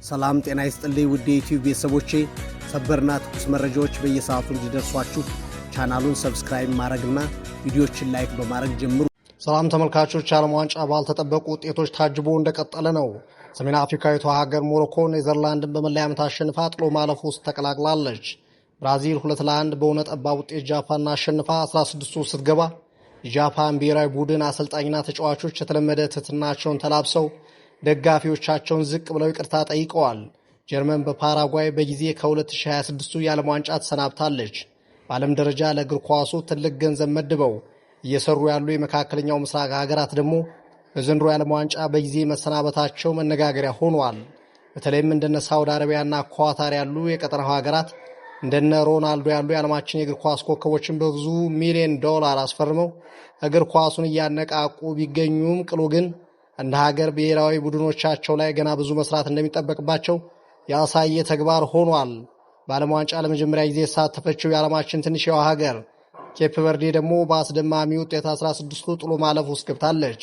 ሰላም ጤና ይስጥልኝ ውድ የዩቲዩብ ቤተሰቦቼ፣ ሰበርና ትኩስ መረጃዎች በየሰዓቱ እንዲደርሷችሁ ቻናሉን subscribe ማድረግና ቪዲዮችን like በማድረግ ጀምሩ። ሰላም ተመልካቾች፣ የዓለም ዋንጫ ባልተጠበቁ ውጤቶች ታጅቦ እንደቀጠለ ነው። ሰሜን አፍሪካዊቷ ሀገር ሞሮኮ ኔዘርላንድን በመለያ ምት አሸንፋ ጥሎ ማለፍ ውስጥ ተቀላቅላለች። ብራዚል 2-1 በሆነ ጠባብ ውጤት ጃፓንን አሸንፋ 16ቱ ስትገባ የጃፓን ብሔራዊ ቡድን አሰልጣኝና ተጫዋቾች የተለመደ ትህትናቸውን ተላብሰው ደጋፊዎቻቸውን ዝቅ ብለው ይቅርታ ጠይቀዋል። ጀርመን በፓራጓይ በጊዜ ከ2026ቱ የዓለም ዋንጫ ተሰናብታለች። በዓለም ደረጃ ለእግር ኳሱ ትልቅ ገንዘብ መድበው እየሰሩ ያሉ የመካከለኛው ምስራቅ ሀገራት ደግሞ በዘንድሮ የዓለም ዋንጫ በጊዜ መሰናበታቸው መነጋገሪያ ሆኗል። በተለይም እንደነ ሳውዲ አረቢያና ኳታር ያሉ የቀጠናው ሀገራት እንደነ ሮናልዶ ያሉ የዓለማችን የእግር ኳስ ኮከቦችን በብዙ ሚሊዮን ዶላር አስፈርመው እግር ኳሱን እያነቃቁ ቢገኙም ቅሉ ግን እንደ ሀገር ብሔራዊ ቡድኖቻቸው ላይ ገና ብዙ መስራት እንደሚጠበቅባቸው ያሳየ ተግባር ሆኗል። በዓለም ዋንጫ ለመጀመሪያ ጊዜ የተሳተፈችው የዓለማችን ትንሽዋ ሀገር ኬፕ ቨርዴ ደግሞ በአስደማሚ ውጤት 16ቱ ጥሎ ማለፍ ውስጥ ገብታለች።